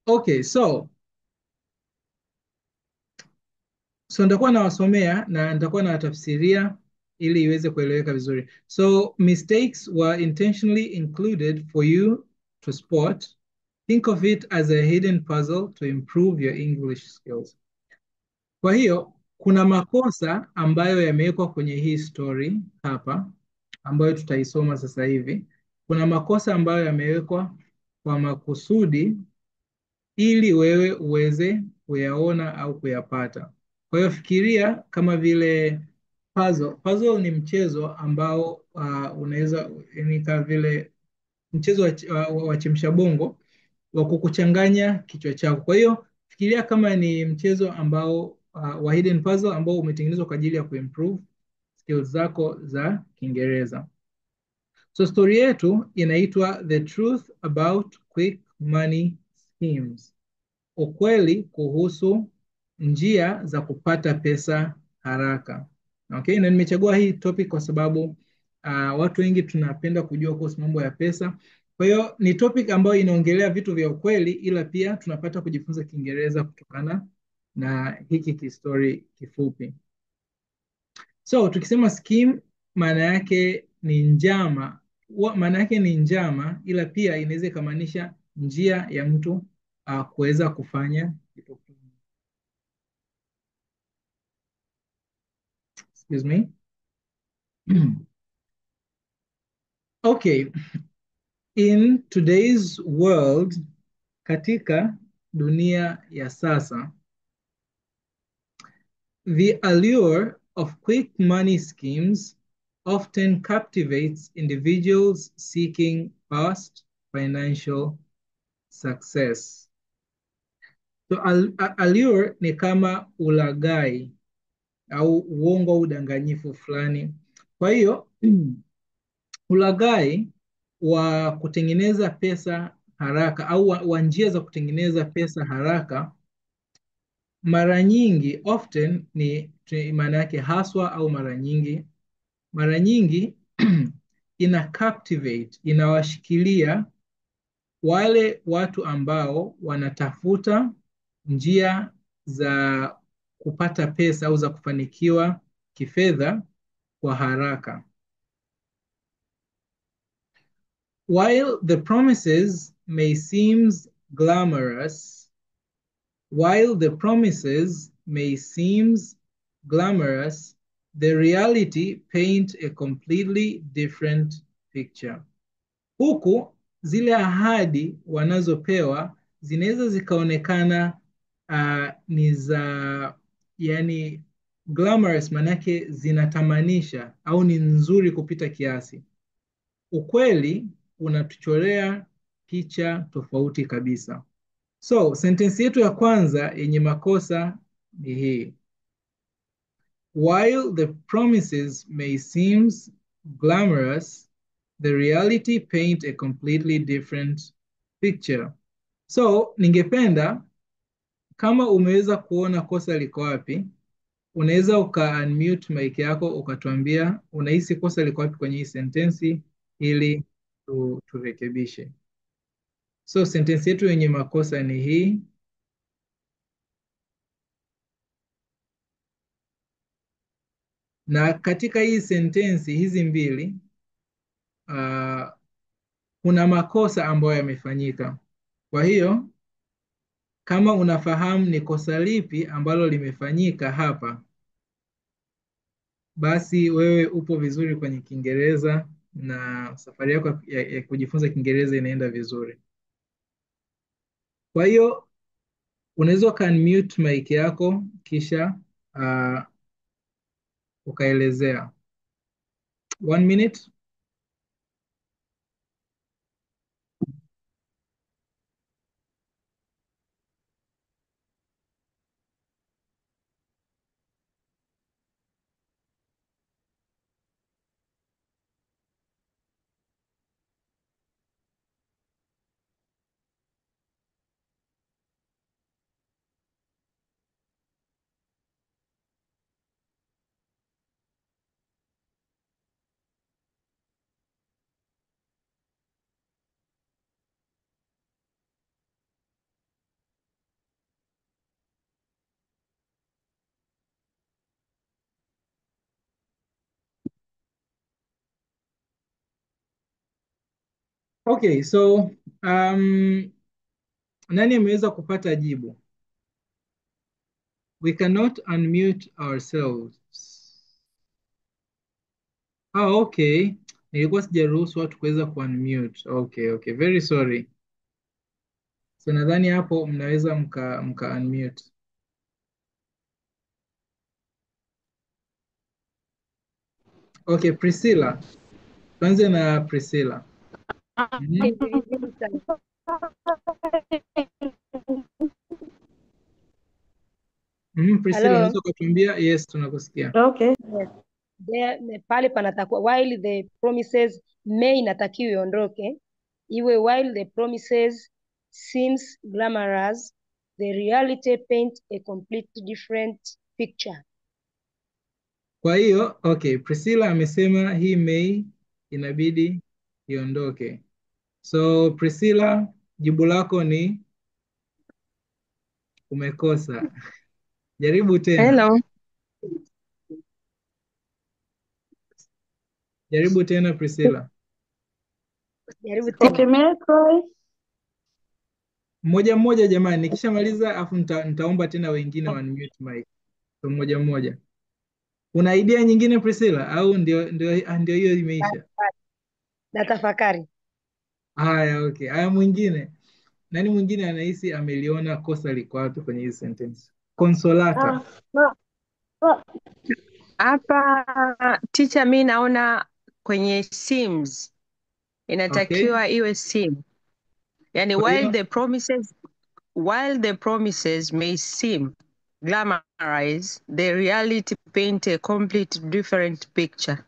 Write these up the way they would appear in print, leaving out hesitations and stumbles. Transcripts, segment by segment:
Okay, so nitakuwa nawasomea na nitakuwa nawatafsiria ili iweze kueleweka vizuri. So mistakes were intentionally included for you to spot. Think of it as a hidden puzzle to improve your English skills. Kwa hiyo kuna makosa ambayo yamewekwa kwenye hii story hapa ambayo tutaisoma sasa hivi. Kuna makosa ambayo yamewekwa kwa makusudi ili wewe uweze kuyaona au kuyapata. Kwa hiyo fikiria kama vile puzzle. Puzzle ni mchezo ambao unaweza, ni kama vile mchezo wa chemsha bongo wa kukuchanganya kichwa chako. Kwa hiyo fikiria kama ni mchezo ambao wa hidden puzzle ambao umetengenezwa kwa ajili ya kuimprove skills zako za Kiingereza. So story yetu inaitwa The Truth About Quick Money Schemes. Ukweli kuhusu njia za kupata pesa haraka. Okay, na nimechagua hii topic kwa sababu watu wengi tunapenda kujua kuhusu mambo ya pesa. Kwa hiyo ni topic ambayo inaongelea vitu vya ukweli, ila pia tunapata kujifunza Kiingereza kutokana na hiki kistori kifupi. So tukisema scheme maana yake ni njama. Maana yake ni njama, ila pia inaweza ikamaanisha njia ya mtu kuweza kufanya kitu fulani. Excuse me. Okay. In today's world, katika dunia ya sasa, the allure of quick money schemes often captivates individuals seeking fast financial success. So allure ni kama ulaghai au uongo au udanganyifu fulani. Kwa hiyo ulaghai wa kutengeneza pesa haraka au wa njia za kutengeneza pesa haraka mara nyingi, often ni maana yake haswa au mara nyingi, mara nyingi ina captivate, inawashikilia wale watu ambao wanatafuta njia za kupata pesa au za kufanikiwa kifedha kwa haraka. While the promises may seem glamorous, while the promises may seem glamorous, the reality paint a completely different picture. Huku zile ahadi wanazopewa zinaweza zikaonekana ni za, yani glamorous, manake zinatamanisha au ni nzuri kupita kiasi. Ukweli unatuchorea picha tofauti kabisa. So sentensi yetu ya kwanza yenye makosa ni hii. While the promises may seem glamorous, the reality paint a completely different picture. So ningependa kama umeweza kuona kosa liko wapi, unaweza uka unmute mic yako ukatuambia unahisi kosa liko wapi kwenye hii sentensi ili turekebishe. So sentensi yetu yenye makosa ni hii. Na katika hii sentensi hizi mbili kuna makosa ambayo yamefanyika. Kwa hiyo kama unafahamu ni kosa lipi ambalo limefanyika hapa, basi wewe upo vizuri kwenye Kiingereza na safari yako ya kujifunza Kiingereza inaenda vizuri. Kwa hiyo unaweza uka unmute mic yako kisha ukaelezea. 1 minute. Okay, so nani ameweza kupata jibu? We cannot unmute ourselves. Ah, okay. Nilikuwa sijaruhusu watu kuweza ku-unmute. Okay, okay. Very sorry. So nadhani hapo mnaweza mka unmute. Okay, Priscilla. Tuanze na Priscilla. Priscilla, Hello. unaweza kutuambia? Yes, tunakusikia. Okay. Yes. There, pale panatakuwa while the promises may inatakiwa iondoke, iwe while the promises seems glamorous, the reality paint a completely different picture. Kwa hiyo, okay, Priscilla amesema hii may inabidi iondoke. So Priscilla, jibu lako ni umekosa. Jaribu tena. Hello. Jaribu tena Priscilla. Jaribu tena. Okay, may I try? Mmoja mmoja jamani, nikishamaliza afu nitaomba tena wengine wa unmute mic. So mmoja mmoja. Una idea nyingine Priscilla au ndio hiyo imeisha? Natafakari. Haya, okay. Haya, mwingine. Nani mwingine anahisi ameliona kosa liko wapi kwenye hii sentence? Consolata. Hapa teacher, mi naona kwenye seems inatakiwa Okay. iwe seem. Yani Kwa hiyo while the promises may seem glamorized, the reality paint a complete different picture.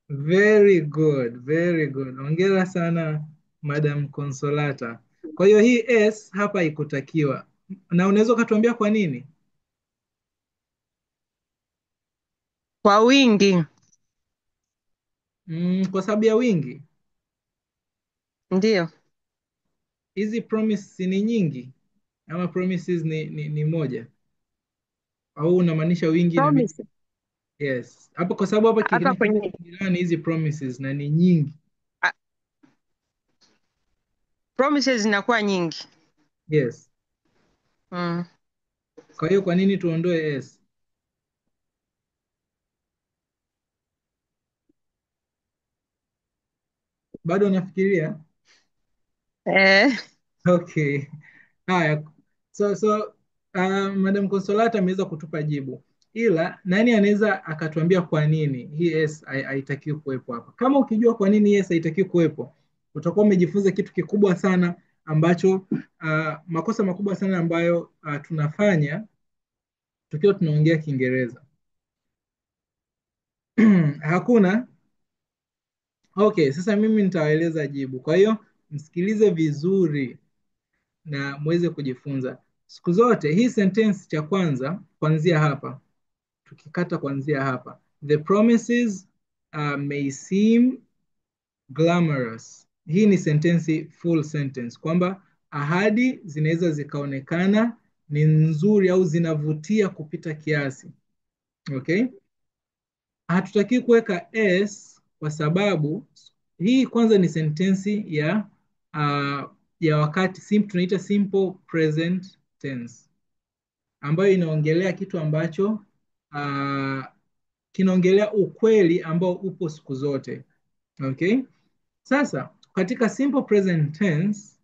Very good, very good. Hongera sana Madam Consolata. Kwa hiyo hii S hapa haikutakiwa. Na unaweza ukatuambia kwa nini? Kwa wingi. Kwa sababu ya wingi. Ndio. Hizi promises ni nyingi ama promises ni moja? Au unamaanisha wingi na Promise. Yes. Hapo kwa sababu hapa Hapa kwenye kinachoongelea ni hizi promises na ni nyingi. Promises zinakuwa nyingi. Yes. Kwa hiyo kwa nini tuondoe S? Bado unafikiria? Okay. Haya. Madam Consolata ameweza kutupa jibu. Ila nani anaweza akatuambia kwa nini hii S haitakiwi kuwepo hapa? Kama ukijua kwa nini S haitakiwi kuwepo, utakuwa umejifunza kitu kikubwa sana ambacho makosa makubwa sana ambayo tunafanya tukiwa tunaongea Kiingereza. Hakuna? Okay, sasa mimi nitawaeleza jibu. Kwa hiyo msikilize vizuri na muweze kujifunza. Siku zote hii sentence cha kwanza kuanzia hapa, tukikata kuanzia hapa, the promises may seem glamorous. Hii ni sentence, full sentence, kwamba ahadi zinaweza zikaonekana ni nzuri au zinavutia kupita kiasi. Okay? Hatutaki kuweka S kwa sababu hii kwanza ni sentensi ya wakati, tunaita simple present tense, ambayo inaongelea kitu ambacho kinaongelea ukweli ambao upo siku zote. Okay? Sasa katika simple present tense,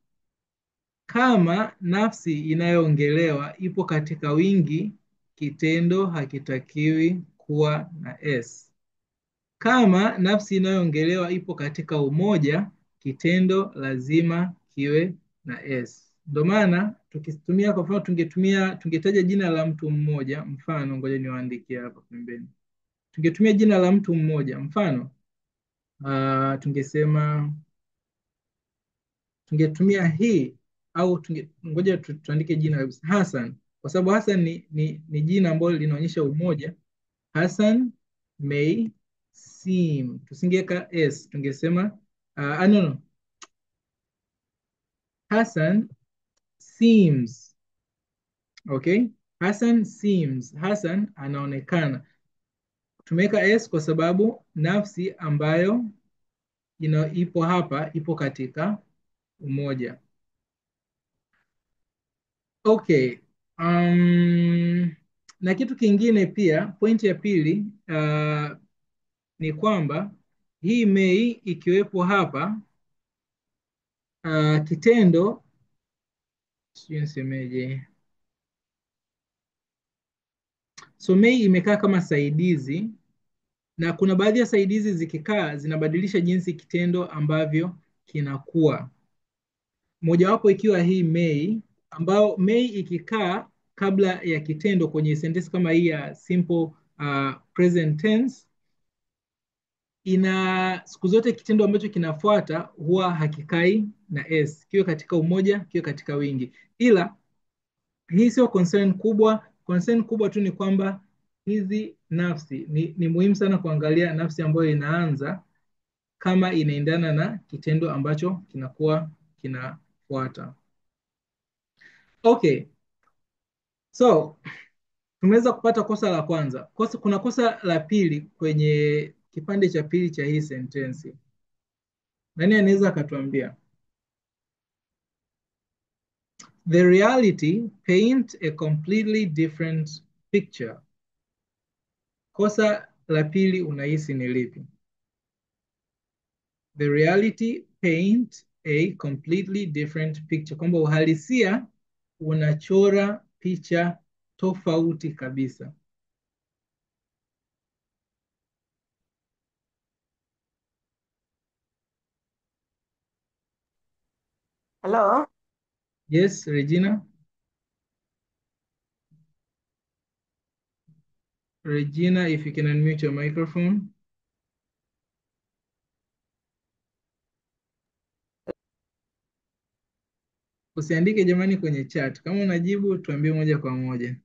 kama nafsi inayoongelewa ipo katika wingi, kitendo hakitakiwi kuwa na S. Kama nafsi inayoongelewa ipo katika umoja, kitendo lazima kiwe na S. Ndio maana tukitumia, kwa mfano tungetaja jina la mtu mmoja, mfano, ngoja niwaandikie hapa pembeni. Tungetumia jina la mtu mmoja, mfano, tungesema, tungetumia hii au tunge, ngoja tuandike jina kabisa, Hassan, kwa sababu Hassan ni jina ambalo linaonyesha umoja. Hassan may seem, tusingeweka S, tungesema, no, no. Hassan seems. Okay? Hassan seems. Hassan anaonekana. Tumeweka S kwa sababu nafsi ambayo ipo hapa, ipo katika umoja. Okay. Na kitu kingine pia, pointi ya pili ni kwamba hii may ikiwepo hapa, kitendo, sijui nisemeje. So may imekaa kama saidizi, na kuna baadhi ya saidizi zikikaa zinabadilisha jinsi kitendo ambavyo kinakuwa. Mojawapo ikiwa hii may, ambao may ikikaa kabla ya kitendo kwenye sentensi kama hii ya simple present tense, ina siku zote kitendo ambacho kinafuata huwa hakikai na s, kiwe katika umoja, kiwe katika wingi. Ila hii sio concern kubwa. Concern kubwa tu ni kwamba hizi nafsi ni muhimu sana kuangalia nafsi ambayo inaanza kama inaendana na kitendo ambacho kinakuwa kinafuata. Okay. So tumeweza kupata kosa la kwanza. Kuna kosa la pili kwenye kipande cha pili cha hii sentensi. Nani anaweza akatuambia? The reality paint a completely different picture. Kosa la pili unahisi ni lipi? The reality paint a completely different picture. Kwamba uhalisia unachora picha tofauti kabisa. Hello? Yes, Regina. Regina, if you can unmute your microphone. Usiandike jamani kwenye chat. Kama unajibu tuambie moja kwa moja.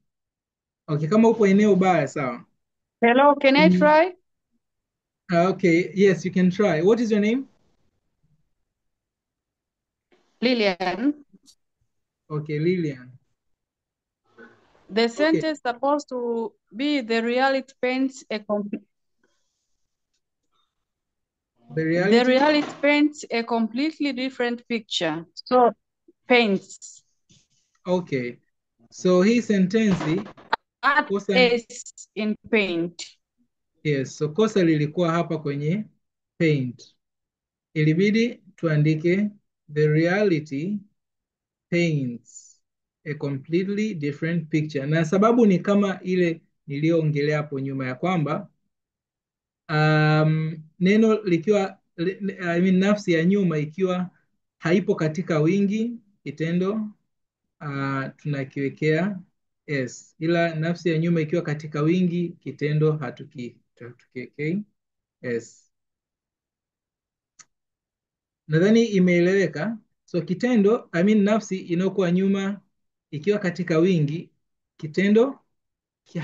Okay, kama upo eneo baya sawa. Hello, can I try? Okay, yes, you can try. What is your name? Lilian. Okay, Lilian. The sentence supposed to be the reality paints a The reality? The reality paints a completely different picture. So paints. Okay. So hii sentensi Add kosa S in paint. Yes, so kosa lilikuwa hapa kwenye paint. Ilibidi tuandike the reality paints a completely different picture. Na sababu ni kama ile niliyoongelea hapo nyuma ya kwamba neno likiwa, I mean, nafsi ya nyuma ikiwa haipo katika wingi, kitendo tunakiwekea s, ila nafsi ya nyuma ikiwa katika wingi, kitendo hatukiwekei s. Nadhani imeeleweka. So kitendo, I mean, nafsi inayokuwa nyuma ikiwa katika wingi, kitendo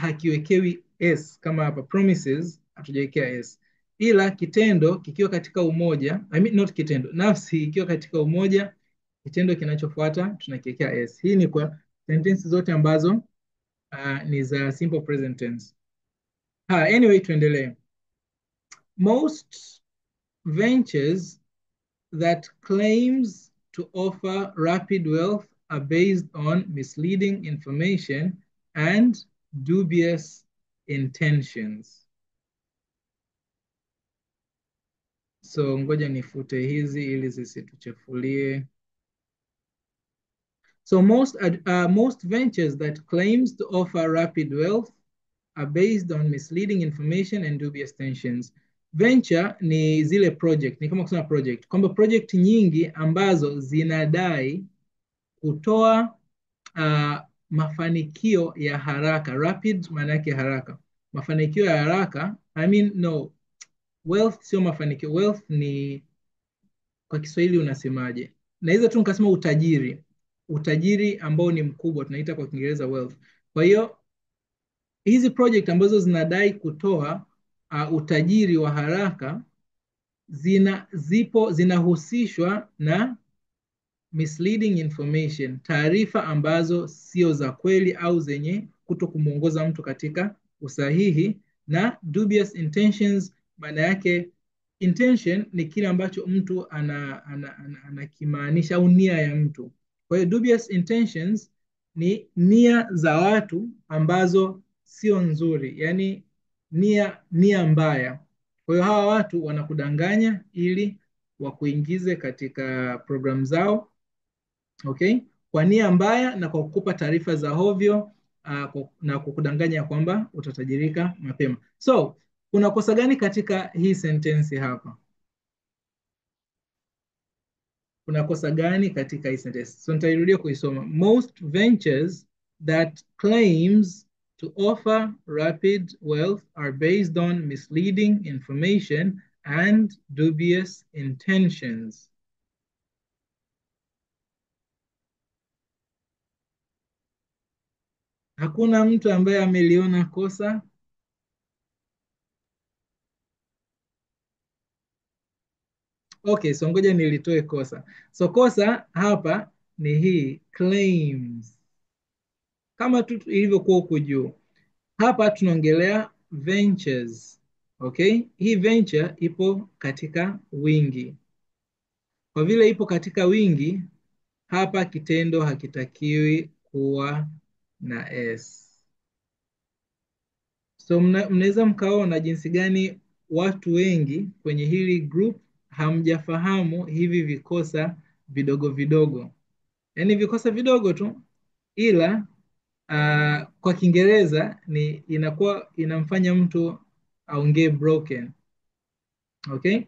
hakiwekewi s, kama hapa promises hatujawekea s. Ila kitendo kikiwa katika umoja, I mean, not kitendo, nafsi ikiwa katika umoja, kitendo kinachofuata tunakiwekea s. Hii ni kwa sentensi zote ambazo ni za simple present tense. Anyway, tuendelee. Most ventures that claims to offer rapid wealth are based on misleading information and dubious intentions. So ngoja nifute hizi ili zisituchafulie. So most ventures that claims to offer rapid wealth are based on misleading information and dubious intentions. Venture ni zile project, ni kama kusema project, kwamba project nyingi ambazo zinadai kutoa mafanikio ya haraka. Rapid maana yake haraka. Mafanikio ya haraka, I mean no, wealth sio mafanikio. Wealth ni kwa Kiswahili unasemaje? Naweza tu nikasema utajiri. Utajiri ambao ni mkubwa tunaita kwa Kiingereza wealth. Kwa hiyo hizi project ambazo zinadai kutoa utajiri wa haraka zinahusishwa na misleading information, taarifa ambazo sio za kweli au zenye kuto kumuongoza mtu katika usahihi, na dubious intentions maana yake Intention ni kile ambacho mtu anakimaanisha au nia ya mtu. Kwa hiyo dubious intentions ni nia za watu ambazo sio nzuri, yani nia mbaya. Kwa hiyo hawa watu wanakudanganya ili wakuingize katika program zao, okay? Kwa nia mbaya na kwa kukupa taarifa za hovyo, na kukudanganya kwamba utatajirika mapema. So kuna kosa gani katika hii sentensi hapa? Kuna kosa gani katika hii sentensi? So nitairudia kuisoma. Most ventures that claims to offer rapid wealth are based on misleading information and dubious intentions. Hakuna mtu ambaye ameliona kosa? Okay, so ngoja nilitoe kosa. So kosa hapa ni hii claims. Kama tu ilivyokuwa huku juu. Hapa tunaongelea ventures. Okay? Hii venture ipo katika wingi. Kwa vile ipo katika wingi, hapa kitendo hakitakiwi kuwa na S. So mnaweza mkaona jinsi gani watu wengi kwenye hili group hamjafahamu hivi vikosa vidogo vidogo. Yaani vikosa vidogo tu, ila kwa Kiingereza ni inakuwa inamfanya mtu aongee broken. Okay?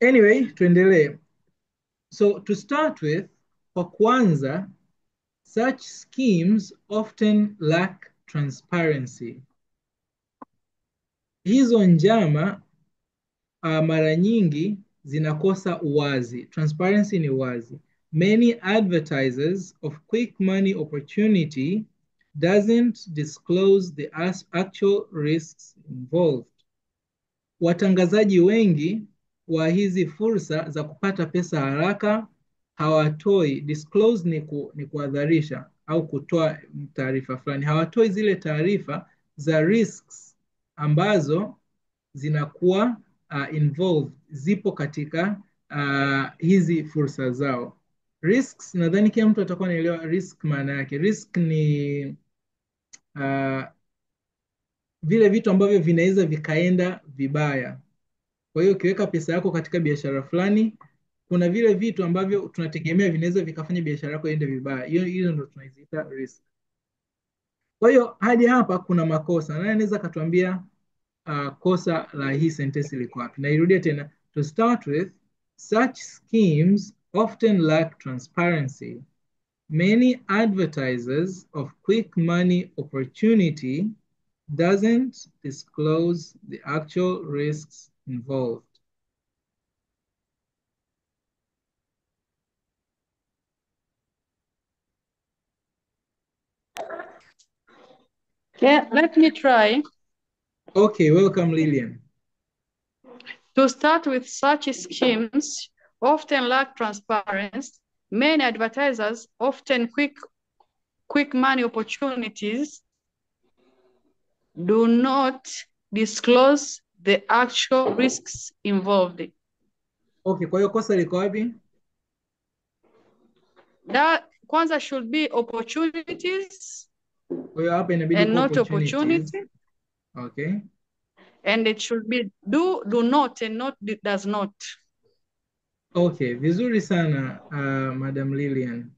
Anyway, tuendelee. So to start with, kwa kwanza, such schemes often lack transparency. Hizo njama mara nyingi zinakosa uwazi. Transparency ni uwazi. Many advertisers of quick money opportunity doesn't disclose the actual risks involved. Watangazaji wengi wa hizi fursa za kupata pesa haraka hawatoi, disclose ni kuadharisha au kutoa taarifa fulani, hawatoi zile taarifa za risks ambazo zinakuwa involved, zipo katika hizi fursa zao. Risks, nadhani kila mtu atakuwa anaelewa risk maana yake. Risk ni vile vitu ambavyo vinaweza vikaenda vibaya. Kwa hiyo ukiweka pesa yako katika biashara fulani, kuna vile vitu ambavyo tunategemea vinaweza vikafanya biashara yako iende vibaya. Hiyo ndio tunaziita risk. Kwa hiyo hadi hapa kuna makosa. Nani anaweza akatuambia kosa la hii sentensi liko wapi? Nairudia tena. To start with, such schemes often lack transparency. Many advertisers of quick money opportunity doesn't disclose the actual risks involved. Yeah, let me try. Okay, welcome, Lillian. To start with, such schemes often lack transparency. Many advertisers often quick money opportunities do not disclose the actual risks involved. Okay, kwa hiyo kosa liko wapi? That kwanza should be opportunities. Kwa hiyo hapa inabidi and kuwa not opportunities. opportunity. Okay. And it should be do not and not does not. Okay, vizuri sana Madam Lillian.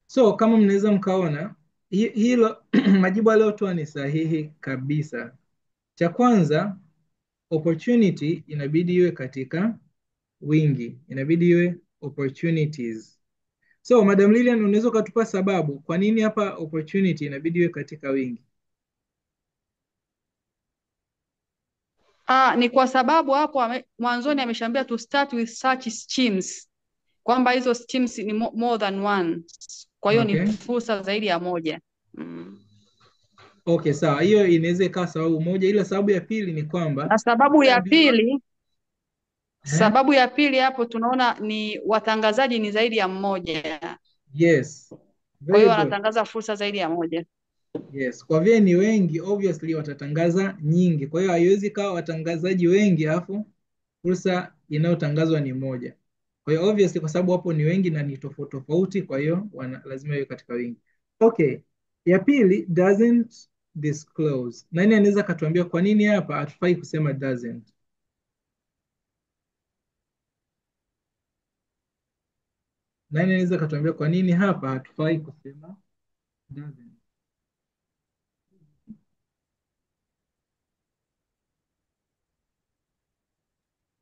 So kama mnaweza mkaona hilo majibu aliyotoa ni sahihi kabisa. Cha kwanza, opportunity inabidi iwe katika wingi, inabidi iwe opportunities. So Madam Lillian, unaweza ukatupa sababu kwa nini hapa opportunity inabidi iwe katika wingi? Ni kwa sababu hapo mwanzoni ameshaambia to start with such schemes, kwamba hizo schemes ni more than one. Kwa hiyo ni fursa zaidi ya moja. Okay, sawa. Hiyo inaweza ikawa sababu moja, ila sababu ya pili ni kwamba na sababu ya pili, sababu ya pili hapo tunaona ni watangazaji ni zaidi ya mmoja. Yes. Kwa hiyo wanatangaza fursa zaidi ya moja. Yes, kwa vile ni wengi obviously watatangaza nyingi. Kwa hiyo haiwezi kawa watangazaji wengi alafu fursa inayotangazwa ni moja. Kwa hiyo obviously kwa sababu wapo ni wengi na ni tofauti tofauti, kwa hiyo lazima iwe katika wingi. Okay. Ya pili, doesn't disclose. Nani anaweza akatuambia kwa nini hapa hatufai kusema doesn't? Nani anaweza akatuambia kwa nini hapa hatufai kusema doesn't?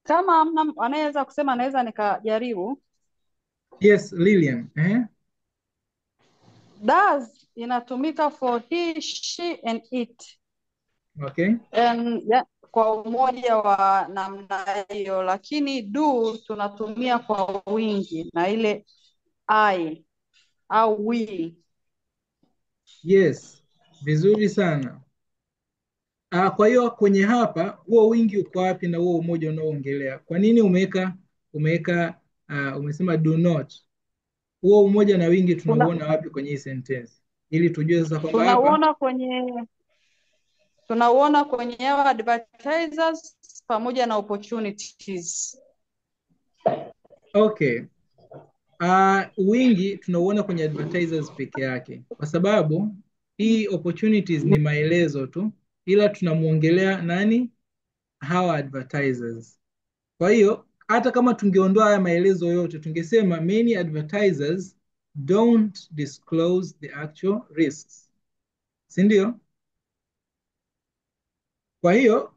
Kama hamna anayeweza kusema, naweza nikajaribu. Yes, Lilian. Does inatumika for he, she and it. Okay. And, yeah, kwa umoja wa namna hiyo, lakini do tunatumia kwa wingi na ile I au we. Yes, vizuri sana. Kwa hiyo kwenye hapa huo wingi uko wapi na huo umoja unaoongelea? Kwa nini umesema do not? Huo umoja na wingi tunauona wapi kwenye hii sentence? Ili tujue sasa kwamba hapa tunauona kwenye hawa advertisers pamoja na opportunities. Okay. Wingi tunauona kwenye advertisers peke yake, kwa sababu hii opportunities ni maelezo tu, ila tunamuongelea nani? Hawa advertisers. Kwa hiyo hata kama tungeondoa haya maelezo yote, tungesema many advertisers don't disclose the actual risks, si ndio? Kwa hiyo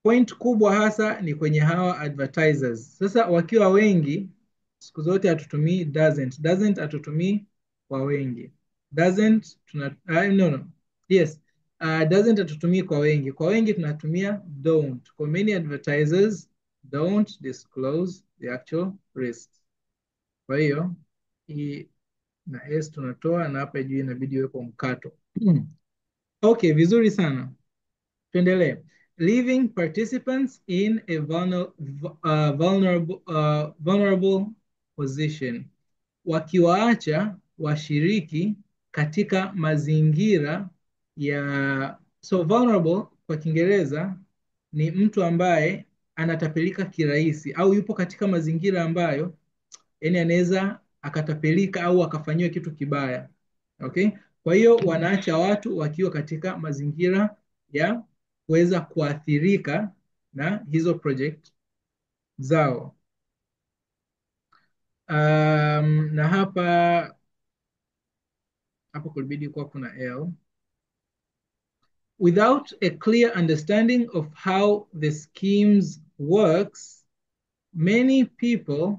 point kubwa hasa ni kwenye hawa advertisers. Sasa wakiwa wengi, siku zote hatutumii doesn't. Doesn't hatutumii kwa wengi. Doesn't tuna, no, no. Yes. Doesn't hatutumii kwa wengi. Kwa wengi tunatumia don't. Kwa many advertisers don't disclose the actual risks. Kwa hiyo hii na S tunatoa na hapa juu inabidi iwepo mkato. Okay, vizuri sana. Tuendelee. Leaving participants in a vulnerable position. Wakiwaacha washiriki katika mazingira ya, so vulnerable kwa Kiingereza ni mtu ambaye anatapelika kirahisi au yupo katika mazingira ambayo yani anaweza akatapelika au akafanyiwa kitu kibaya. Okay? Kwa hiyo wanaacha watu wakiwa katika mazingira ya kuweza kuathirika na hizo project zao. Na hapa kulibidi kuwa kuna L. Without a clear understanding of how the schemes works, many people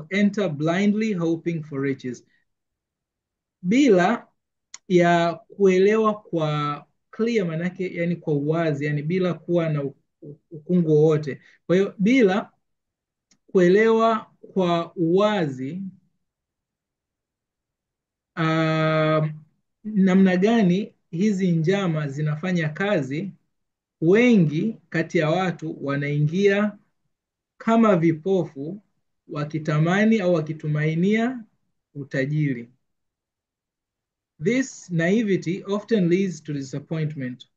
enter blindly hoping for riches. Bila ya kuelewa kwa clear, manake yani kwa uwazi, yani bila kuwa na ukungu wowote. Kwa hiyo bila kuelewa kwa uwazi namna gani hizi njama zinafanya kazi, wengi kati ya watu wanaingia kama vipofu wakitamani au wakitumainia utajiri. This naivety often leads to disappointment.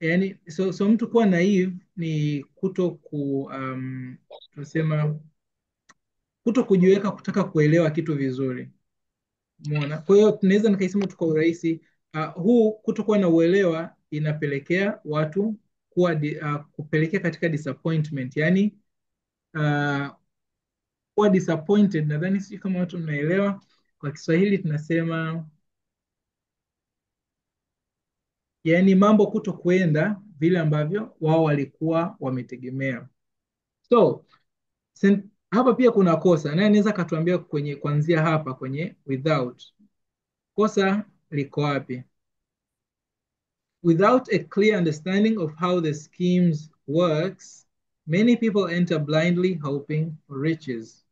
Yani, so mtu kuwa naive ni tunasema kuto kujiweka kutaka kuelewa kitu vizuri. Umeona? Kwa hiyo tunaweza nikaisema tu kwa urahisi, huu kutokuwa na uelewa inapelekea watu kupelekea katika disappointment. Yani, kuwa disappointed, nadhani sijui kama watu mnaelewa. Kwa Kiswahili tunasema yani mambo kutokwenda vile ambavyo wao walikuwa wametegemea. So hapa pia kuna kosa. Nani anaweza katuambia kwenye kuanzia hapa kwenye without? Kosa liko wapi? Without a clear understanding of how the schemes works, many people enter blindly hoping for riches.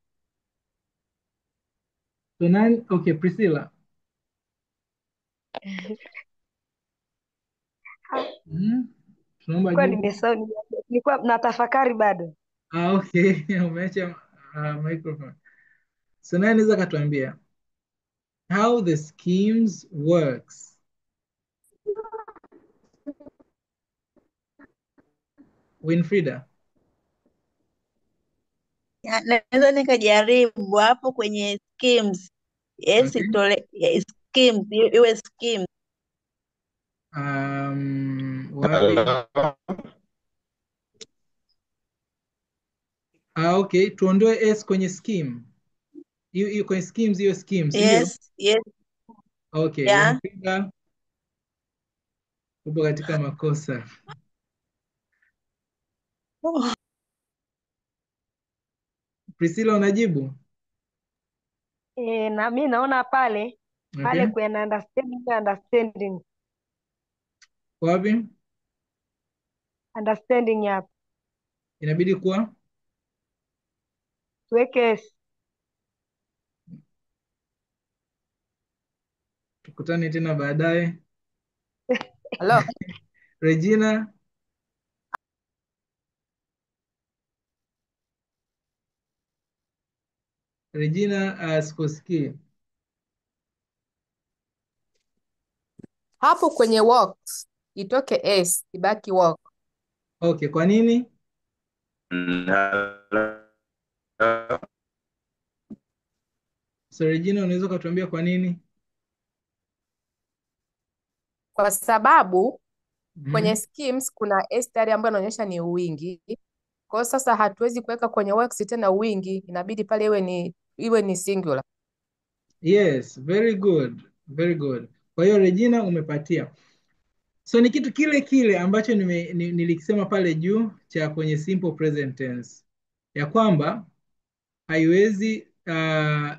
So nani, okay, Priscilla. Tunaomba Nilikuwa jibu. nimesahau, nilikuwa natafakari bado. Okay. Umeacha microphone. So nani anaweza katuambia? How the schemes works. Winfrida. Naweza nikajaribu hapo kwenye schemes. Yes, Okay. itole, schemes, iwe schemes. Wapi? Okay, tuondoe S kwenye scheme. Hiyo kwenye schemes, hiyo schemes, ndio? Yes, yes. Okay, Yeah. Winfrida upo katika makosa. Oh. Priscilla, unajibu? Na mimi naona pale pale Okay. kwenye understanding. Wapi? Understanding hapo. Inabidi kuwa tuweke S. Tukutane tena baadaye. Hello. Regina. Regina, sikusikii. Hapo kwenye works itoke S ibaki work. Okay, kwa nini? So Regina, unaweza kutuambia kwa nini? Kwa sababu kwenye schemes kuna S tayari ambayo inaonyesha ni wingi. Kwa hiyo sasa hatuwezi kuweka kwenye works tena wingi, inabidi pale iwe ni singular. Yes, very good. Very good. Kwa hiyo Regina umepatia. So ni kitu kile kile ambacho nilikisema pale juu cha kwenye simple present tense. Ya kwamba haiwezi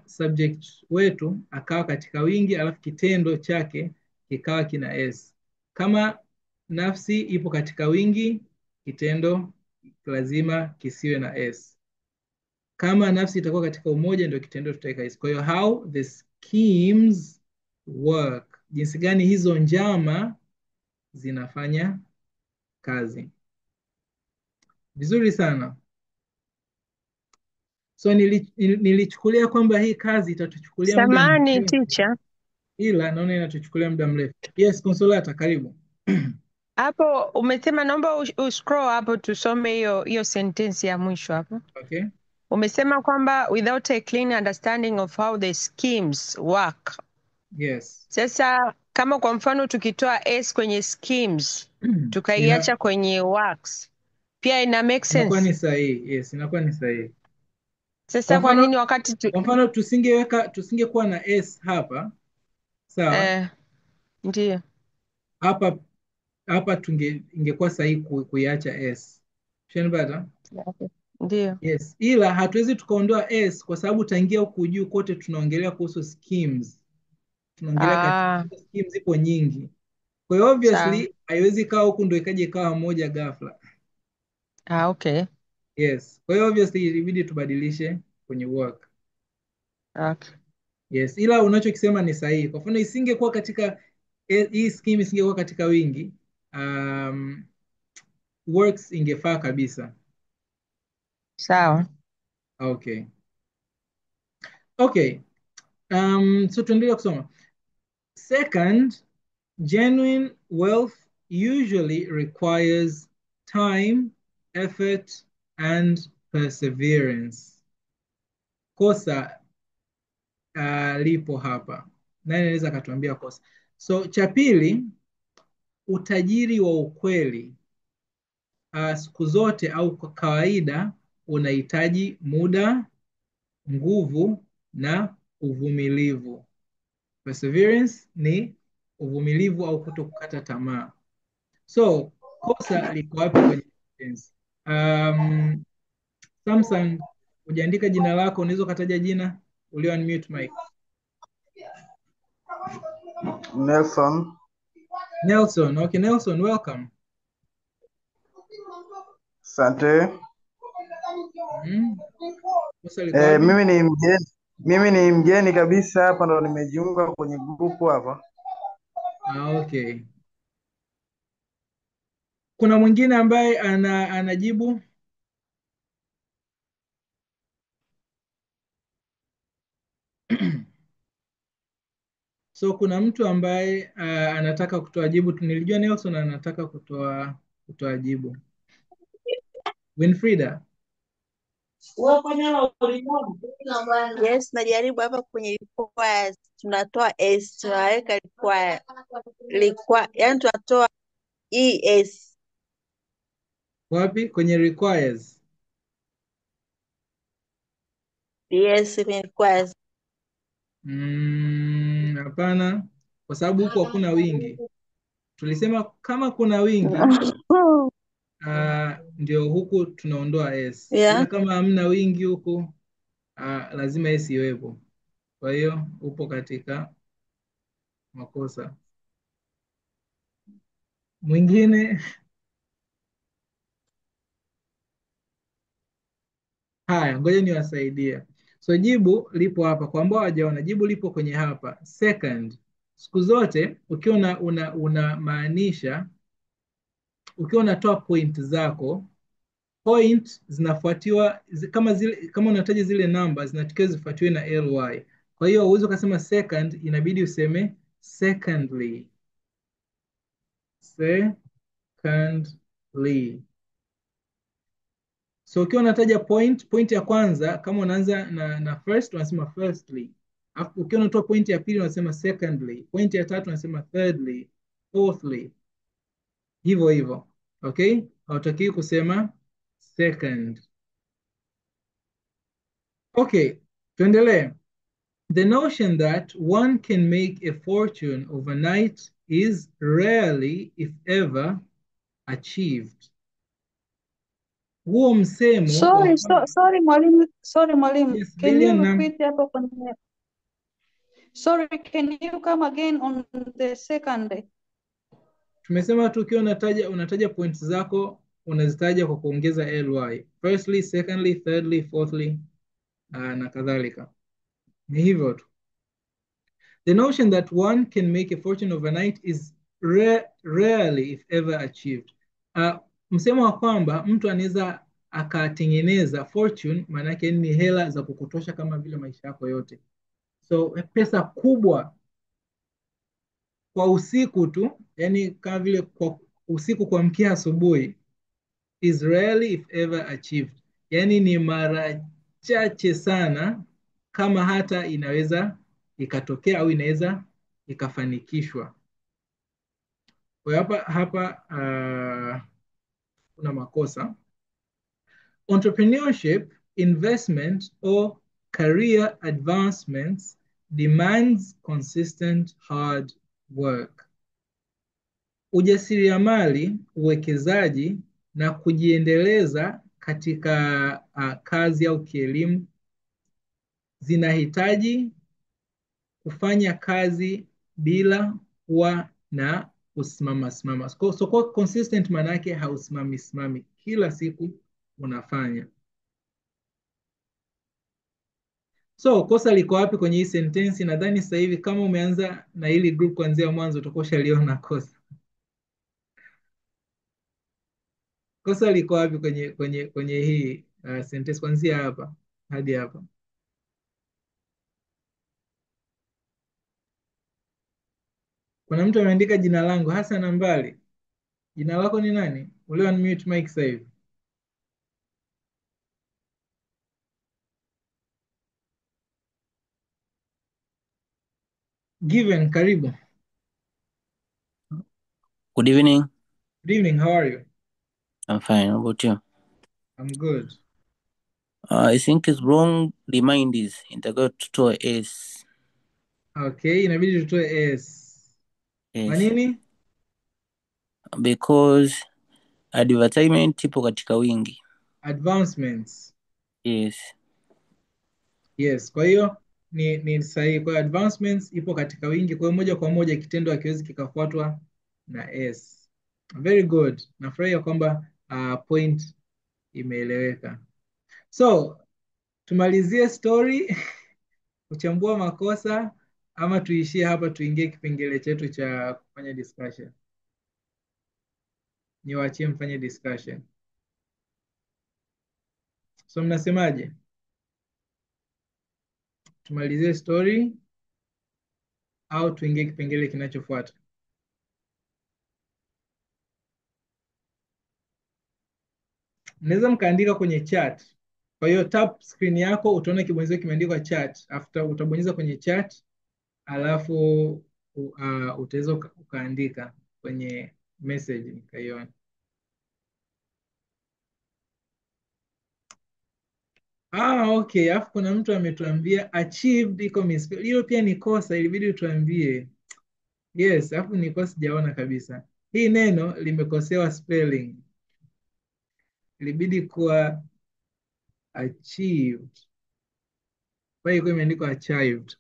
subject wetu akawa katika wingi alafu kitendo chake kikawa kina S. Kama nafsi ipo katika wingi, kitendo lazima kisiwe na S. Kama nafsi itakuwa katika umoja, ndio kitendo tutaweka S. Kwa hiyo how the schemes work, jinsi gani hizo njama zinafanya kazi. Vizuri sana. So nilichukulia kwamba hii kazi itatuchukulia muda Samahani, mrefu. teacher. Ila naona inatuchukulia muda mrefu. Yes, Consolata, karibu. Hapo umesema naomba uscroll hapo tusome hiyo sentence ya mwisho hapo. Okay. Umesema kwamba without a clean understanding of how the schemes work. Yes. Sasa kama kwa mfano tukitoa S kwenye schemes, tukaiacha kwenye works, pia ina make sense? Inakuwa ni sahihi. Yes, inakuwa ni sahihi. Sasa kwa nini wakati kwa mfano tusingekuwa na S hapa, sawa? Ndio. Hapa ingekuwa sahihi kuiacha S. Ushanipata? Okay. Ndio. Yes, ila hatuwezi tukaondoa S kwa sababu tangia huku juu kote tunaongelea kuhusu schemes. Tunaongelea katika schemes zipo nyingi. Kwa hiyo obviously haiwezi ikawa huku ndio ikaje ikawa moja ghafla. Okay. Yes. Kwa hiyo obviously ilibidi tubadilishe kwenye work. Okay. Yes, ila unachokisema ni sahihi. Kwa mfano isingekuwa katika hii scheme isingekuwa katika wingi, works ingefaa kabisa. Sawa. Okay. Okay. So tuendelee kusoma. Second, genuine wealth usually requires time, effort and perseverance. Kosa lipo hapa. Nani anaweza akatuambia kosa? So cha pili, utajiri wa ukweli siku zote au kwa kawaida unahitaji muda, nguvu na uvumilivu. Perseverance ni uvumilivu au kutokukata tamaa. So kosa liko wapi kwenye sentence? Samsung, hujaandika jina lako, unaweza ukataja jina? Ulio unmute mic. Nelson. Nelson, okay, Nelson, welcome. Asante. Kosa liko wapi? Mimi ni mgeni kabisa hapa, ndo nimejiunga kwenye grupu hapa. Okay. Kuna mwingine ambaye anajibu? So kuna mtu ambaye anataka kutoa jibu. Nilijua Nelson anataka kutoa jibu. Winfrida. Yes, najaribu hapa kwenye requires, tunatoa s, tunaweka require, require, yani tunatoa es. Wapi? Kwenye requires. Yes, kwenye requires. Hapana, kwa sababu huku hakuna wingi. Tulisema kama kuna wingi ndio huku tunaondoa s. Yeah. Ila kama hamna wingi huku lazima s iwepo. Kwa hiyo upo katika makosa. Mwingine? Haya, ngoja niwasaidie. So jibu lipo hapa kwa ambao hawajaona, jibu lipo kwenye hapa. Second, siku zote ukiwa unamaanisha, ukiwa unatoa point zako, point zinafuatiwa kama zile, kama unataja zile namba zinatakiwa zifuatiwe na ly. Kwa hiyo uweze ukasema second, inabidi useme secondly. Secondly. So ukiwa unataja point ya kwanza, kama unaanza na first unasema firstly. Alafu ukiwa unatoa point ya pili unasema secondly. Point ya tatu unasema thirdly, fourthly. Hivyo hivyo. Okay? Hautakiwi kusema second. Okay, tuendelee. The notion that one can make a fortune overnight is rarely, if ever, achieved. Huo msemo Sorry, sorry mwalimu, sorry mwalimu. Yes, Can you Lilian, naam. repeat hapo kwenye Sorry, can you come again on the second? Tumesema tu ukiwa unataja points zako unazitaja kwa kuongeza ly. Firstly, secondly, thirdly, fourthly, na kadhalika. Ni hivyo tu. The notion that one can make a fortune overnight is rarely if ever achieved. Msemo wa kwamba mtu anaweza akatengeneza fortune, maana yake ni hela za kukutosha kama vile maisha yako yote. So pesa kubwa kwa usiku tu, yani kama vile kwa usiku kuamkia asubuhi, is rarely if ever achieved. Yani ni mara chache sana kama hata inaweza ikatokea au inaweza ikafanikishwa. Kwa hiyo hapa kuna makosa. Entrepreneurship, investment or career advancements demands consistent hard work. Ujasiriamali, uwekezaji na kujiendeleza katika kazi au kielimu zinahitaji kufanya kazi bila kuwa na kusimama simama. So kwa consistent maana yake hausimami simami, kila siku unafanya. So kosa liko wapi kwenye hii sentensi? Nadhani sasa hivi kama umeanza na hili group kuanzia mwanzo utakuwa ushaliona kosa. Kosa liko wapi kwenye hii sentence kuanzia hapa hadi hapa? Kuna mtu ameandika jina langu Hassan Ambali. Jina lako ni nani? Ule unmute mic sasa hivi. Given, karibu. Good evening. Good evening, how are you? I'm fine. How about you? I'm good. I think it's wrong. Remind is inatakiwa tutoe S. Okay, inabidi tutoe S. Kwa Yes. nini? Because advertisement ipo katika wingi. Advancements. Yes. Yes, kwa hiyo ni sahihi. Kwa hiyo advancements ipo katika wingi, kwa hiyo moja kwa moja kitendo hakiwezi kikafuatwa na S. Very good. Nafurahia kwamba point imeeleweka. So tumalizie story kuchambua makosa ama tuishie hapa tuingie kipengele chetu cha kufanya discussion? Niwaachie mfanye discussion. So mnasemaje? Tumalizie story Au tuingie kipengele kinachofuata? Mnaweza mkaandika kwenye chat. Kwa hiyo tap screen yako utaona kibonyezo kimeandikwa chat. After utabonyeza kwenye chat, alafu utaweza ukaandika kwenye message nikaiona. Ah, okay. Alafu kuna mtu ametuambia achieved iko misspelled. Hilo pia ni kosa, ilibidi utuambie. Yes, alafu nilikuwa sijaona kabisa. Hii neno limekosewa spelling. Ilibidi kuwa achieved. Kwa hiyo imeandikwa achieved.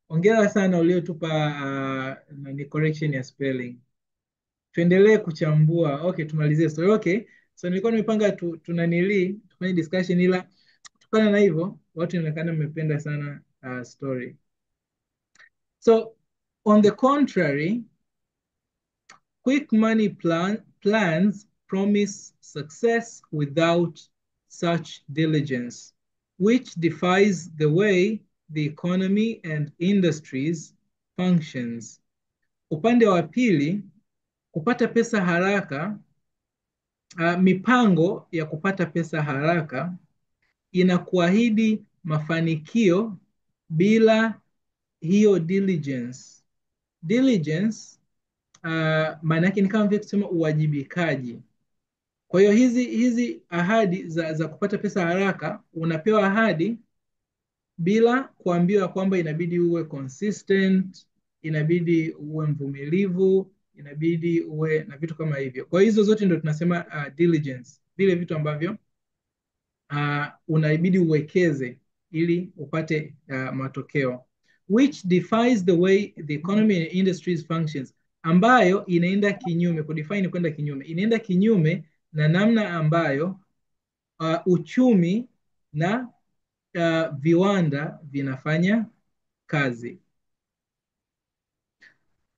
Hongera sana uliotupa ni correction ya spelling. Tuendelee kuchambua. Okay, tumalizie story. Okay. So nilikuwa nimepanga tunanili tufanye discussion, ila kutokana na hivyo watu inaonekana mmependa sana story. So on the contrary, quick money plans promise success without such diligence, which defies the way the economy and industries functions. Upande wa pili, kupata pesa haraka, mipango ya kupata pesa haraka inakuahidi mafanikio bila hiyo diligence. Diligence maana yake ni kama vile kusema uwajibikaji. Kwa hiyo hizi ahadi za kupata pesa haraka, unapewa ahadi bila kuambiwa kwamba inabidi uwe consistent, inabidi uwe mvumilivu, inabidi uwe na vitu kama hivyo. Kwa hizo zote ndio tunasema diligence, vile vitu ambavyo unabidi uwekeze ili upate matokeo, which defies the way the economy and industries functions, ambayo inaenda kinyume, kudefine ni kwenda kinyume, inaenda kinyume na namna ambayo uchumi na viwanda vinafanya kazi.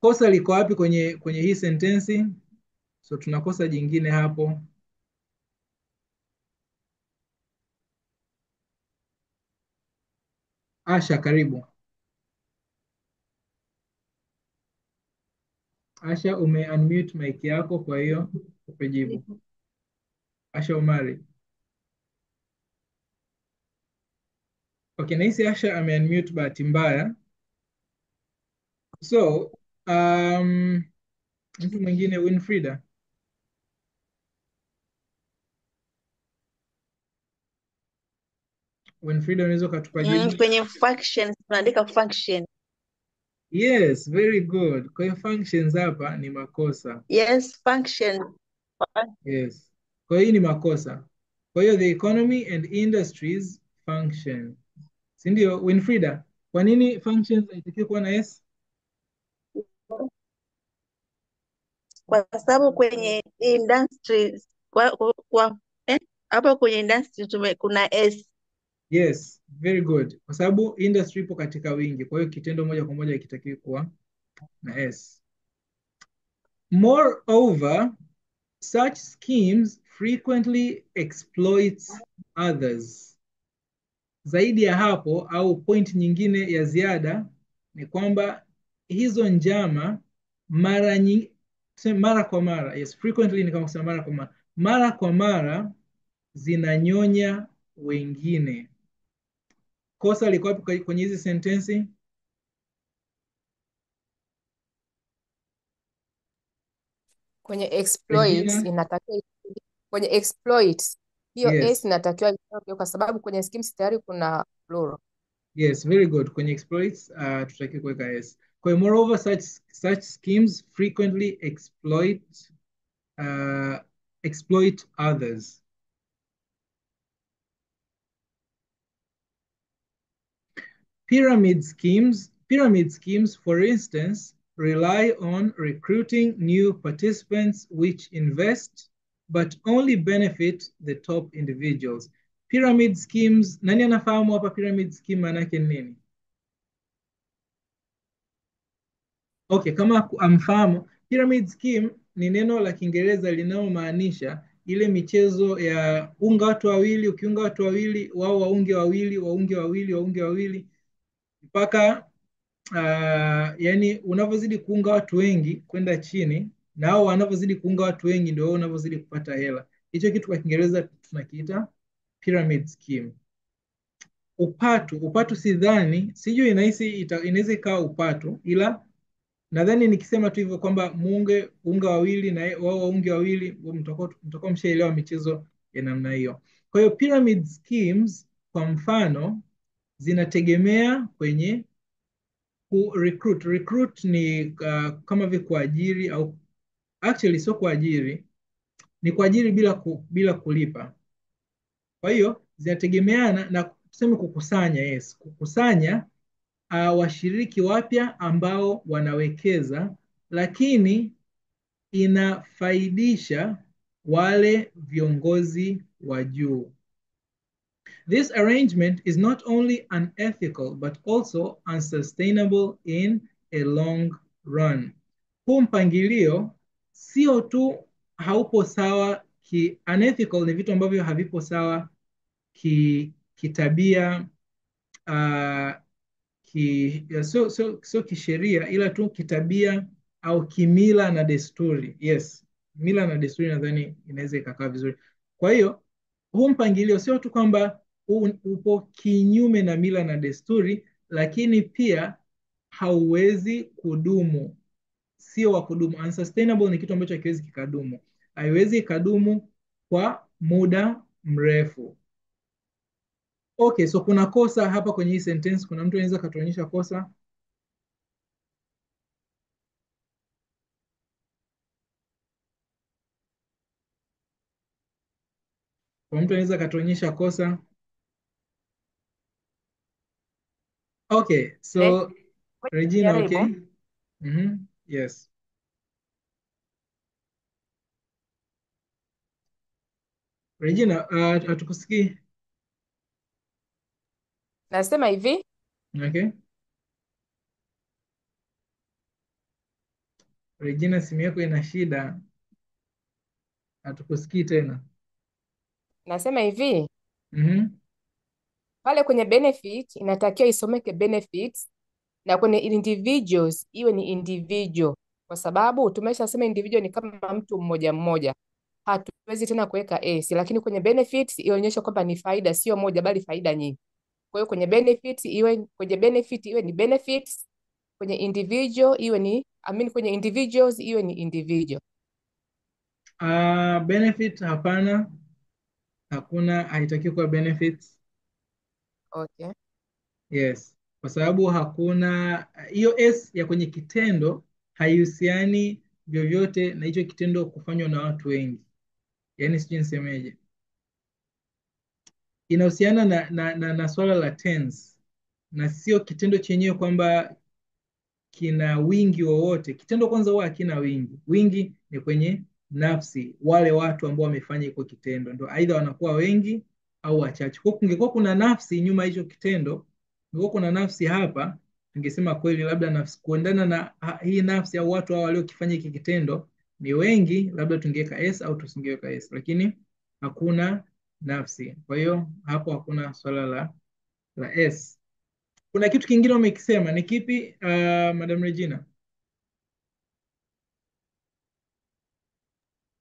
Kosa liko wapi kwenye hii sentensi? So tunakosa jingine hapo. Asha, karibu. Asha, ume unmute mic yako, kwa hiyo upejibu. Asha Omari. Okay, nahisi Asha ame unmute bahati mbaya. So, mtu mwingine Winfrida. Winfrida, unaweza ukatupa jibu? Kwenye functions tunaandika function. Yes, very good. Kwa hiyo functions hapa ni makosa. Yes, function. Yes. Kwa hiyo hii ni makosa. Kwa hiyo the economy and industries function. Si ndio Winfrida? Kwa nini functions haitakiwi kuwa na S? Kwa sababu kwenye industries kwa hapo kwenye industry kuna S. Yes, very good. Kwa sababu industry ipo katika wingi, kwa hiyo kitendo moja kwa moja hakitakiwi kuwa na S. Moreover, such schemes frequently exploits others. Zaidi ya hapo au point nyingine ya ziada ni kwamba hizo njama mara nyingi, mara kwa mara, yes, frequently ni kama kusema mara kwa mara, mara kwa mara zinanyonya wengine. Kosa liko wapi kwenye hizi sentensi? Kwenye exploits Regina? inatakiwa, kwenye exploits hiyo Yes. S inatakiwa itoke kwa sababu kwenye schemes tayari kuna plural. Yes, very good. Kwenye exploits tutaki kuweka S. Kwa hiyo moreover such schemes frequently exploit others. Pyramid schemes, for instance, rely on recruiting new participants which invest but only benefit the top individuals. Pyramid schemes, nani anafahamu hapa pyramid scheme maana yake ni nini? Okay, kama amfahamu, pyramid scheme ni neno la Kiingereza linalomaanisha ile michezo ya unga watu wawili, ukiunga watu wawili, wao waunge wawili, waunge wawili, waunge wawili mpaka Yani unavyozidi kuunga watu wengi kwenda chini na hao wanavyozidi kuunga watu wengi ndio wewe unavyozidi kupata hela. Hicho kitu kwa Kiingereza tunakiita pyramid scheme. Upatu, upatu sidhani, sijui inahisi inaweza ikawa upatu, ila nadhani nikisema tu hivyo kwamba muunge unga wawili na wao waunge wawili, mtakuwa mshaelewa michezo ya namna hiyo. Kwa hiyo pyramid schemes kwa mfano zinategemea kwenye ku recruit. Recruit ni kama vile kuajiri au actually sio kuajiri, ni kuajiri bila kulipa. Kwa hiyo zinategemeana na tuseme kukusanya, yes, kukusanya washiriki wapya ambao wanawekeza, lakini inafaidisha wale viongozi wa juu. This arrangement is not only unethical but also unsustainable in a long run. Huu mpangilio sio tu haupo sawa ki unethical, ni vitu ambavyo havipo sawa kitabia, sio kisheria, ila tu kitabia au kimila na desturi. Yes, mila na desturi nadhani inaweza ikakaa vizuri. Kwa hiyo huu mpangilio sio tu kwamba upo kinyume na mila na desturi, lakini pia hauwezi kudumu, sio wa kudumu. Unsustainable ni kitu ambacho hakiwezi kikadumu, haiwezi ikadumu kwa muda mrefu. Okay, so kuna kosa hapa kwenye hii sentence. Kuna mtu anaweza akatuonyesha kosa? Kuna mtu anaweza akatuonyesha kosa? Okay, so Regina, Jaribu. okay. Yes. Regina, hatukusikii. Nasema hivi. Okay. Regina, simu yako ina shida. Hatukusikii tena. Nasema hivi. Pale kwenye benefit inatakiwa isomeke benefits na kwenye individuals iwe ni individual, kwa sababu tumeshasema individual ni kama mtu mmoja mmoja, hatuwezi tena kuweka S, lakini kwenye benefits ionyeshe kwamba ni faida sio moja bali faida nyingi. Kwa hiyo kwenye benefit iwe ni benefits, kwenye individual iwe ni, I mean kwenye individuals iwe ni individual. Benefit hapana. Hakuna, haitakiwi kuwa benefits. Okay. Yes, kwa sababu hakuna hiyo S ya kwenye kitendo haihusiani vyovyote na hicho kitendo kufanywa na watu wengi. Yaani sijui nisemeje. Inahusiana na swala la tense na sio kitendo chenyewe kwamba kina wingi wowote. Kitendo kwanza huwa hakina wingi. Wingi ni kwenye nafsi, wale watu ambao wamefanya iko kitendo ndio aidha wanakuwa wengi au wachache. Kwa kungekuwa kuna nafsi nyuma hicho kitendo, kungekuwa kuna nafsi hapa, tungesema kweli labda nafsi kuendana na hii nafsi au watu hao waliokifanya hiki kitendo ni wengi, labda tungeweka S au tusingeweka S, lakini hakuna nafsi. Kwa hiyo hapo hakuna swala la S. Kuna kitu kingine umekisema, ni kipi, Madam Regina?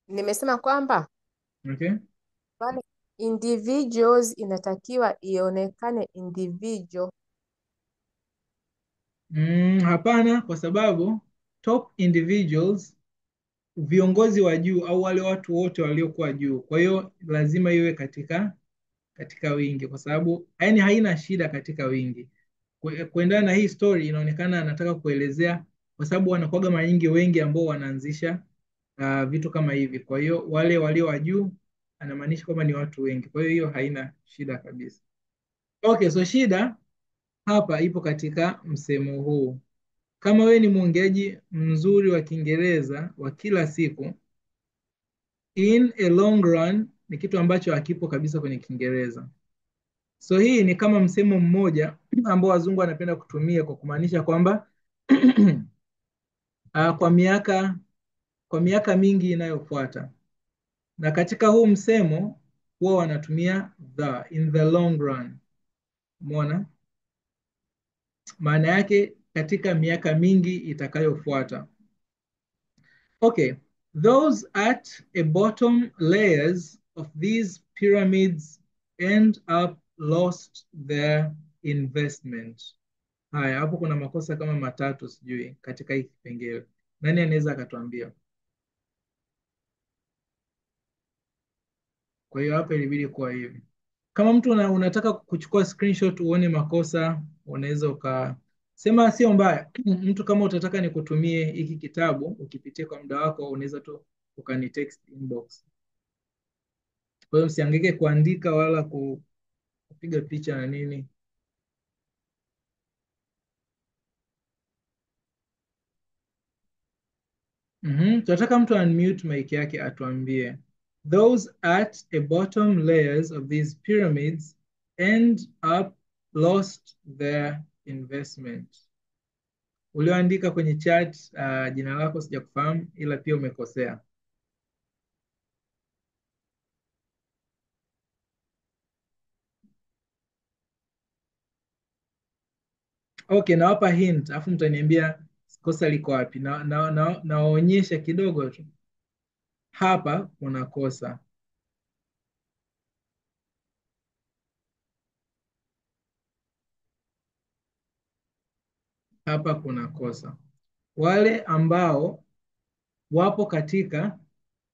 Nimesema kwamba okay, pale individuals inatakiwa ionekane individual. Hapana, kwa sababu top individuals, viongozi wa juu au wale watu wote waliokuwa juu, kwa hiyo lazima iwe katika wingi, kwa sababu yani haina shida katika wingi. Kuendana na hii story inaonekana anataka kuelezea, kwa sababu wanakuwaga mara nyingi wengi ambao wanaanzisha vitu kama hivi, kwa hiyo wale walio wa juu anamaanisha kwamba ni watu wengi, kwa hiyo hiyo haina shida kabisa. Okay, so shida hapa ipo katika msemo huu. Kama wewe ni mwongeaji mzuri wa Kiingereza wa kila siku, in a long run ni kitu ambacho hakipo kabisa kwenye Kiingereza. So hii ni kama msemo mmoja ambao wazungu wanapenda kutumia kwa kumaanisha kwamba kwa miaka mingi inayofuata. Na katika huu msemo huwa wanatumia the, in the long run. Umeona? Maana yake katika miaka mingi itakayofuata. Okay, those at a bottom layers of these pyramids end up lost their investment. Haya, hapo kuna makosa kama matatu sijui katika hiki kipengele. Nani anaweza akatuambia? Kwa hiyo hapa ilibidi kuwa hivi. Kama mtu unataka kuchukua screenshot uone makosa, unaweza ukasema sio mbaya. Mtu kama utataka nikutumie hiki kitabu ukipitie kwa muda wako, unaweza tu ukani text inbox. Kwa hiyo msihangaike kuandika wala kupiga picha na nini. Tunataka mtu unmute mic yake atuambie. Those at a bottom layers of these pyramids end up lost their investment. Ulioandika kwenye chat, jina lako sijakufahamu, ila pia umekosea. Okay, nawapa hint, afu mtaniambia kosa liko wapi. Nawaonyesha kidogo tu. Hapa kuna kosa. Hapa kuna kosa. Wale ambao wapo katika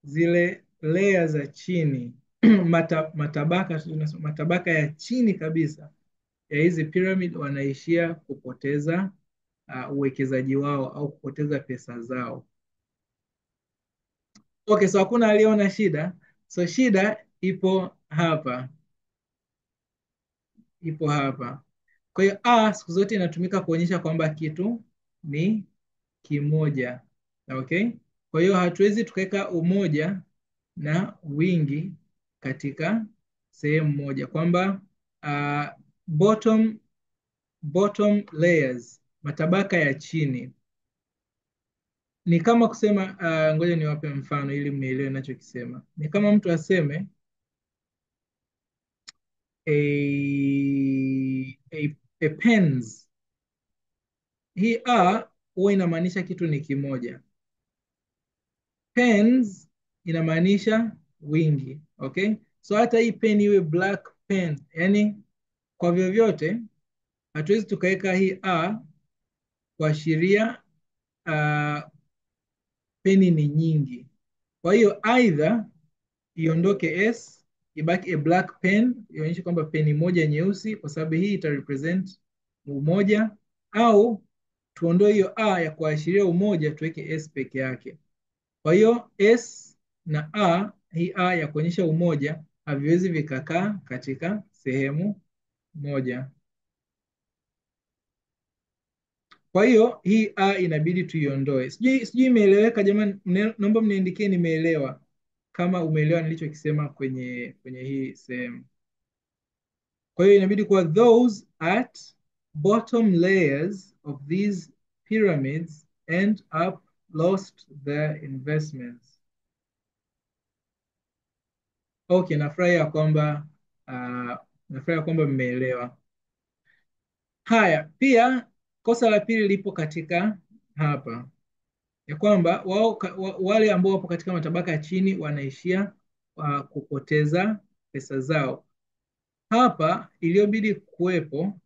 zile layer za chini, matabaka ya chini kabisa ya hizi pyramid wanaishia kupoteza uwekezaji wao au kupoteza pesa zao. Okay, so hakuna aliyeona shida. So shida ipo hapa. Ipo hapa. Kwa hiyo a siku zote inatumika kuonyesha kwamba kitu ni kimoja. Okay? Kwa hiyo hatuwezi tukaweka umoja na wingi katika sehemu moja, kwamba bottom layers, matabaka ya chini. Ni kama kusema, ngoja niwape mfano ili mnielewe ninachokisema. Ni kama mtu aseme a pens. Hii a huwa inamaanisha kitu ni kimoja. Pens inamaanisha wingi. Okay? So hata hii pen iwe black pen, yani kwa vyovyote hatuwezi tukaweka hii a kuashiria peni ni nyingi. Kwa hiyo either iondoke s, ibaki a black pen, ionyeshe kwamba peni moja nyeusi, kwa sababu hii ita represent umoja, au tuondoe hiyo a ya kuashiria umoja, tuweke s peke yake. Kwa hiyo s na a, hii a ya kuonyesha umoja, haviwezi vikakaa katika sehemu moja. Kwa hiyo hii a inabidi tuiondoe. Sijui imeeleweka jamani, naomba mniandikie nimeelewa, kama umeelewa nilichokisema kwenye hii sehemu. Kwa hiyo inabidi kuwa those at bottom layers of these pyramids end up lost their investments. Okay, nafurahi kwamba mmeelewa. Haya, pia kosa la pili lipo katika hapa, ya kwamba wale ambao wapo katika matabaka ya chini wanaishia kupoteza pesa zao. Hapa iliyobidi kuwepo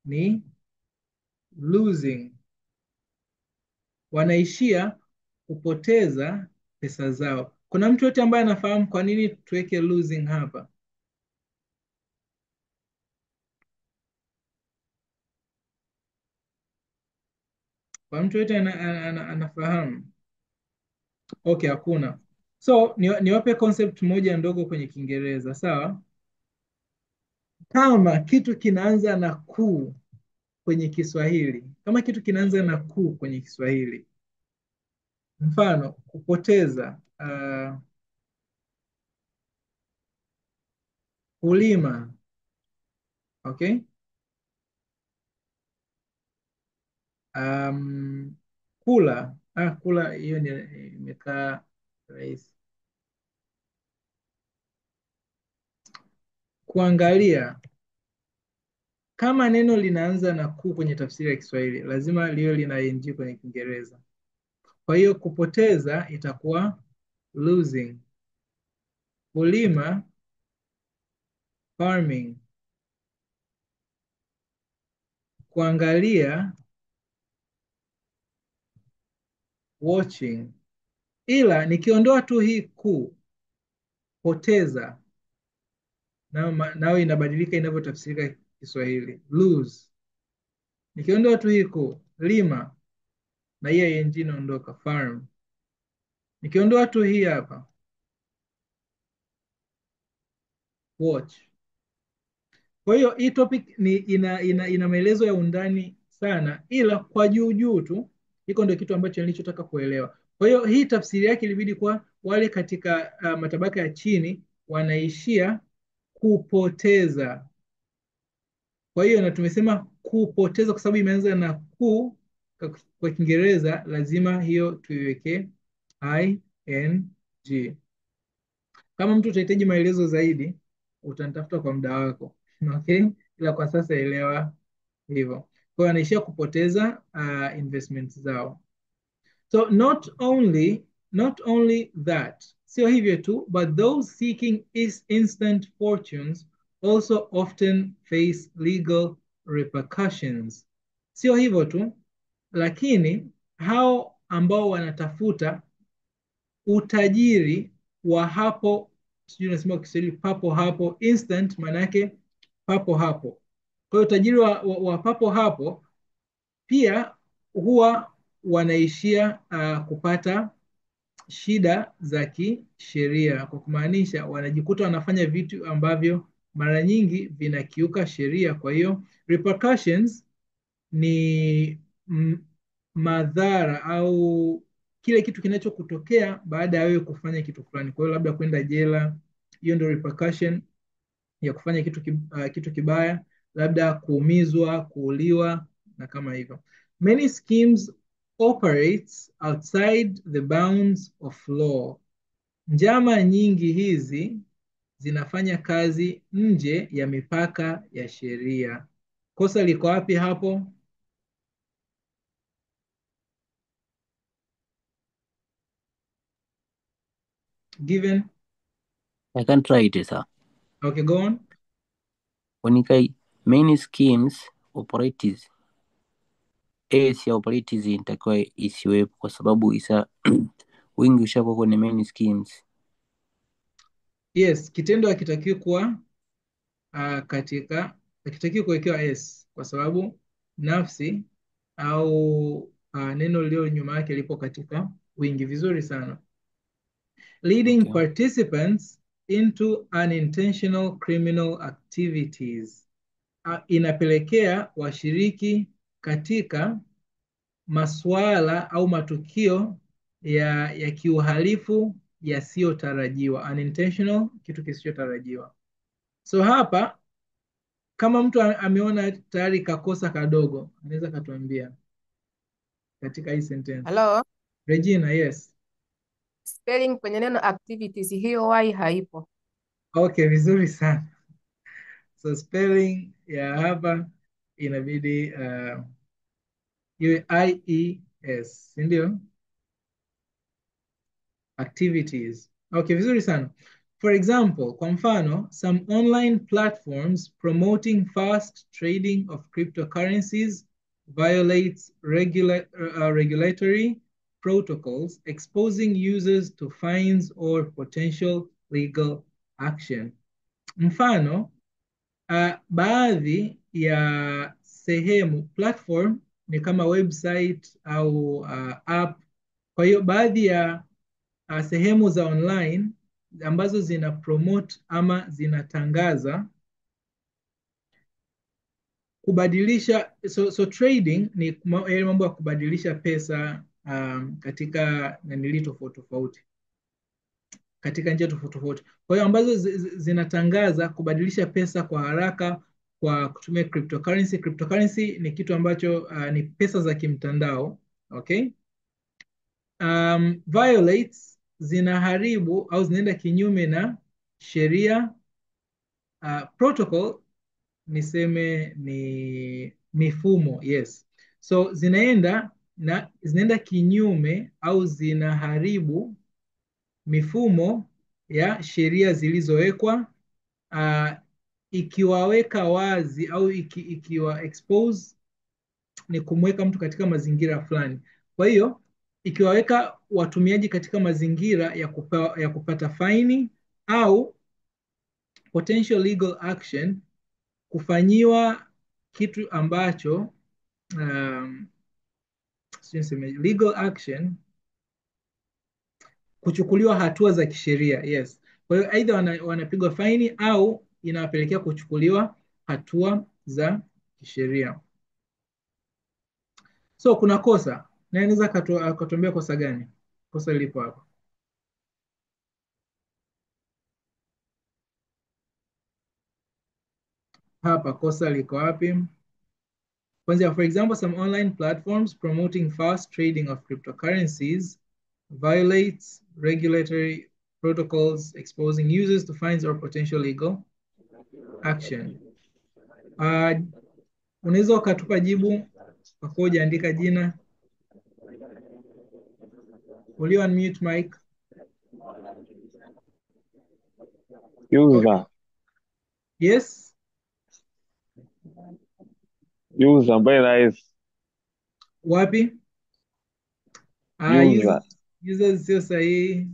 ni losing. Wanaishia kupoteza pesa zao. Kuna mtu yote ambaye anafahamu kwa nini tuweke losing hapa? Kwa mtu yote anafahamu? Okay, hakuna. So niwape concept moja ndogo kwenye Kiingereza, sawa? Kama kitu kinaanza na ku kwenye Kiswahili, kama kitu kinaanza na ku kwenye Kiswahili, mfano kupoteza, kulima, okay? Kula, kula hiyo ni imekaa rahisi. Kuangalia. Kama neno linaanza na ku kwenye tafsiri ya Kiswahili, lazima liwe lina ing kwenye Kiingereza. Kwa hiyo kupoteza itakuwa losing. Kulima, farming. Kuangalia, watching. Ila nikiondoa tu hii ku, poteza, nayo inabadilika inavyotafsirika Kiswahili. Lose. Nikiondoa tu hii ku, lima, na hii ing inaondoka, farm. Nikiondoa tu hii hapa, watch. Kwa hiyo hii topic ni ina maelezo ya undani sana, ila kwa juu juu tu hiko ndio kitu ambacho nilichotaka kuelewa. Kwa hiyo hii tafsiri yake ilibidi kwa wale katika matabaka ya chini wanaishia kupoteza. Kwa hiyo na tumesema kupoteza kwa sababu imeanza na ku kwa Kiingereza, lazima hiyo tuiweke ing. Kama mtu utahitaji maelezo zaidi utanitafuta kwa muda wako. Okay? Ila kwa sasa elewa hivyo. Kwa hiyo anaishia kupoteza investments zao. So not only that, sio hivyo tu, but those seeking is instant fortunes also often face legal repercussions. Sio hivyo tu, lakini hao ambao wanatafuta utajiri wa hapo, sijui nasema kwa Kiswahili papo hapo, instant maana yake papo hapo. Kwa hiyo utajiri wa papo hapo pia huwa wanaishia kupata shida za kisheria, kwa kumaanisha wanajikuta wanafanya vitu ambavyo mara nyingi vinakiuka sheria. Kwa hiyo repercussions ni madhara au kile kitu kinachokutokea baada ya wewe kufanya kitu fulani. Kwa hiyo labda kwenda jela, hiyo ndio repercussion ya kufanya kitu kibaya, labda kuumizwa, kuuliwa na kama hivyo. Many schemes operates outside the bounds of law. Njama nyingi hizi zinafanya kazi nje ya mipaka ya sheria. Kosa liko wapi hapo? Given. I can try it, sir. Okay, go on. Wanikai, many schemes operatives. S ya operatives itakuwa isiwepo kwa sababu isa wingi ushakuwa kwenye many schemes. Yes, kitendo hakitakiwi kuwa katika, hakitakiwi kuwekewa S kwa sababu nafsi au neno lililo nyuma yake lipo katika wingi. Vizuri sana. Leading Okay. participants into unintentional criminal activities. Inapelekea washiriki katika masuala au matukio ya kiuhalifu yasiyotarajiwa. Unintentional, kitu kisichotarajiwa. So hapa kama mtu ameona tayari kakosa kadogo, anaweza katuambia katika hii sentence. Hello? Regina, yes. Spelling kwenye neno activities, hiyo y haipo. Okay, vizuri sana. So spelling ya hapa inabidi iwe IES, si ndio? Activities. Okay, vizuri sana. For example, kwa mfano, some online platforms promoting fast trading of cryptocurrencies violates regulatory protocols, exposing users to fines or potential legal action. Mfano, baadhi ya sehemu, platform ni kama website au app. Kwa hiyo baadhi ya sehemu za online ambazo zina promote ama zinatangaza kubadilisha, so trading ni yale mambo ya kubadilisha pesa katika nanili tofauti tofauti, katika njia tofauti tofauti. Kwa hiyo ambazo zinatangaza kubadilisha pesa kwa haraka kwa kutumia cryptocurrency. Cryptocurrency ni kitu ambacho ni pesa za kimtandao, okay? Violates, zinaharibu au zinaenda kinyume na sheria, protocol niseme ni mifumo, yes. So zinaenda kinyume au zinaharibu mifumo ya sheria zilizowekwa, ikiwaweka wazi au ikiwa expose ni kumweka mtu katika mazingira fulani. Kwa hiyo ikiwaweka watumiaji katika mazingira ya kupata faini au potential legal action, kufanyiwa kitu ambacho sijui niseme, legal action, kuchukuliwa hatua za kisheria, yes. Kwa hiyo aidha wanapigwa faini au inawapelekea kuchukuliwa hatua za kisheria. So kuna kosa, na anaweza akatuambia kosa gani? Kosa lipo hapa. Hapa kosa liko wapi? Kwanza, for example, some online platforms promoting fast trading of cryptocurrencies violates regulatory protocols, exposing users to fines or potential legal action. Unaweza ukatupa jibu kwa kuwa hujaandika jina. Will you unmute mic? User. Yes. User ambaye na S. Wapi? User. Users sio sahihi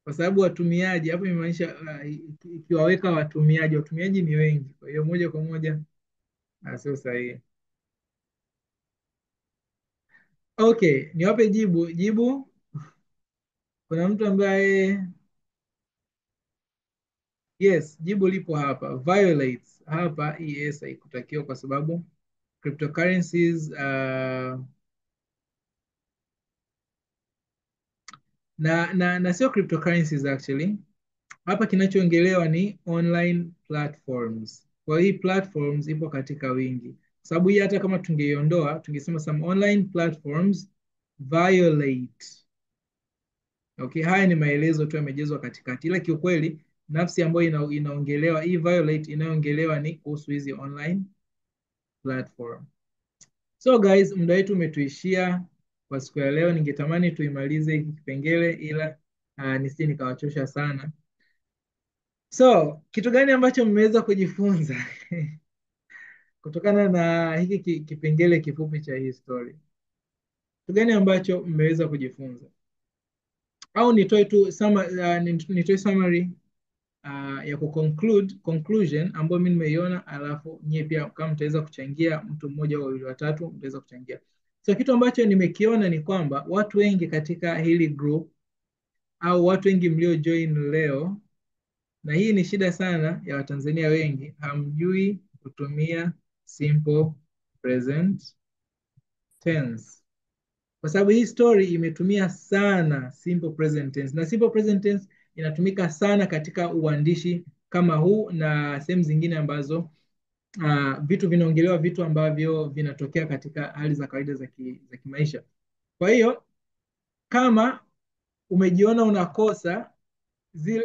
kwa sababu watumiaji hapo imemaanisha ikiwaweka watumiaji ni wengi, kwa hiyo moja kwa moja sio sahihi. Okay, niwape jibu. Jibu, kuna mtu ambaye, yes, jibu lipo hapa, violates. Hapa ES haikutakiwa kwa sababu cryptocurrencies na sio cryptocurrencies actually. Hapa kinachoongelewa ni online platforms. Kwa hii platforms ipo katika wingi. Sababu hii hata kama tungeiondoa tungesema some online platforms violate. Okay, haya ni maelezo tu yamejazwa katikati. Ila kiukweli nafsi ambayo inaongelewa hii violate inayoongelewa ni kuhusu hizi online platform. So guys, muda wetu umetuishia kwa siku ya leo. Ningetamani tuimalize hiki kipengele ila nisije nikawachosha sana. So, kitu gani ambacho mmeweza kujifunza kutokana na hiki kipengele kifupi cha hii story? Kitu gani ambacho mmeweza kujifunza? Au nitoe tu nitoe summary ya ku-conclude, conclusion ambayo mimi nimeiona, alafu nyie pia kama mtaweza kuchangia, mtu mmoja au wawili watatu mtaweza kuchangia. So kitu ambacho nimekiona ni kwamba watu wengi katika hili group au watu wengi mlio join leo, na hii ni shida sana ya Watanzania wengi, hamjui kutumia simple present tense. Kwa sababu hii story imetumia sana simple present tense, na simple present tense inatumika sana katika uandishi kama huu na sehemu zingine ambazo vitu vinaongelewa, vitu ambavyo vinatokea katika hali za kawaida za kimaisha. Kwa hiyo kama umejiona unakosa zile,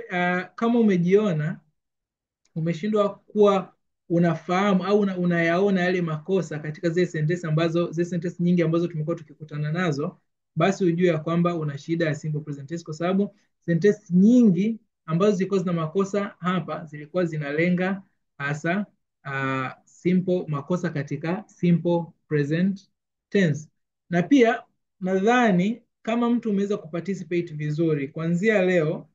kama umejiona umeshindwa kuwa unafahamu au unayaona yale makosa katika zile sentensi ambazo, zile sentensi nyingi ambazo tumekuwa tukikutana nazo, basi ujue ya kwamba una shida ya simple present tense, kwa sababu sentensi nyingi ambazo zilikuwa zina makosa hapa zilikuwa zinalenga hasa simple makosa katika simple present tense. Na pia nadhani kama mtu umeweza kuparticipate vizuri kuanzia leo,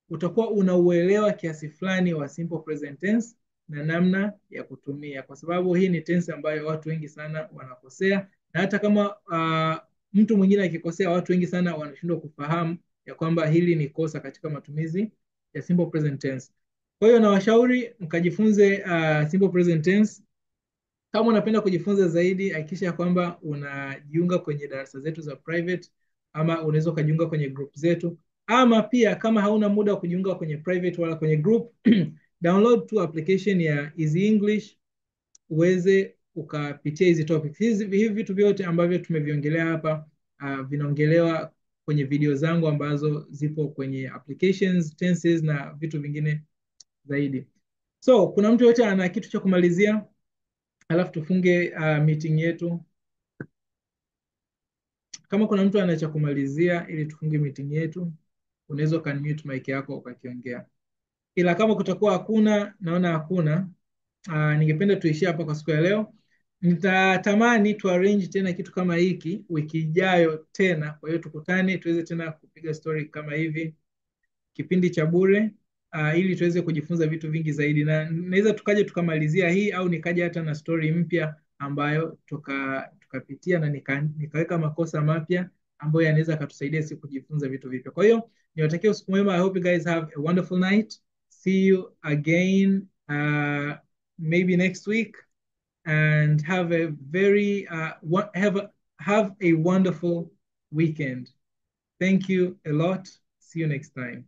utakuwa unauelewa kiasi fulani wa simple present tense na namna ya kutumia, kwa sababu hii ni tense ambayo watu wengi sana wanakosea, na hata kama mtu mwingine akikosea, watu wengi sana wanashindwa kufahamu ya kwamba hili ni kosa katika matumizi ya simple present tense. Kwa hiyo nawashauri mkajifunze simple present tense. Kama unapenda kujifunza zaidi, hakikisha kwamba unajiunga kwenye darasa zetu za private, ama unaweza ukajiunga kwenye group zetu, ama pia kama hauna muda wa kujiunga kwenye private wala kwenye group download tu application ya Easy English uweze ukapitia hizi topics. Hivi vitu vyote ambavyo tumeviongelea hapa vinaongelewa kwenye video zangu ambazo zipo kwenye applications, tenses na vitu vingine zaidi. So kuna mtu yote ana kitu cha kumalizia, alafu tufunge meeting yetu. Kama kuna mtu ana cha kumalizia ili tufunge meeting yetu, unaweza ukanmute mic yako ukakiongea. Ila kama kutakuwa hakuna, naona hakuna, ningependa tuishie hapa kwa siku ya leo. Nitatamani tu arrange tena kitu kama hiki wiki ijayo tena. Kwa hiyo tukutane tuweze tena kupiga story kama hivi, kipindi cha bure, ili tuweze kujifunza vitu vingi zaidi, na naweza tukaja tukamalizia hii au nikaja hata na story mpya ambayo tukapitia na nikaweka makosa mapya ambayo yanaweza akatusaidia sisi kujifunza vitu vipya. Kwa hiyo niwatakie usiku mwema. I hope you guys have a wonderful night. See you again maybe next week, and have a very have a wonderful weekend. Thank you a lot. See you next time.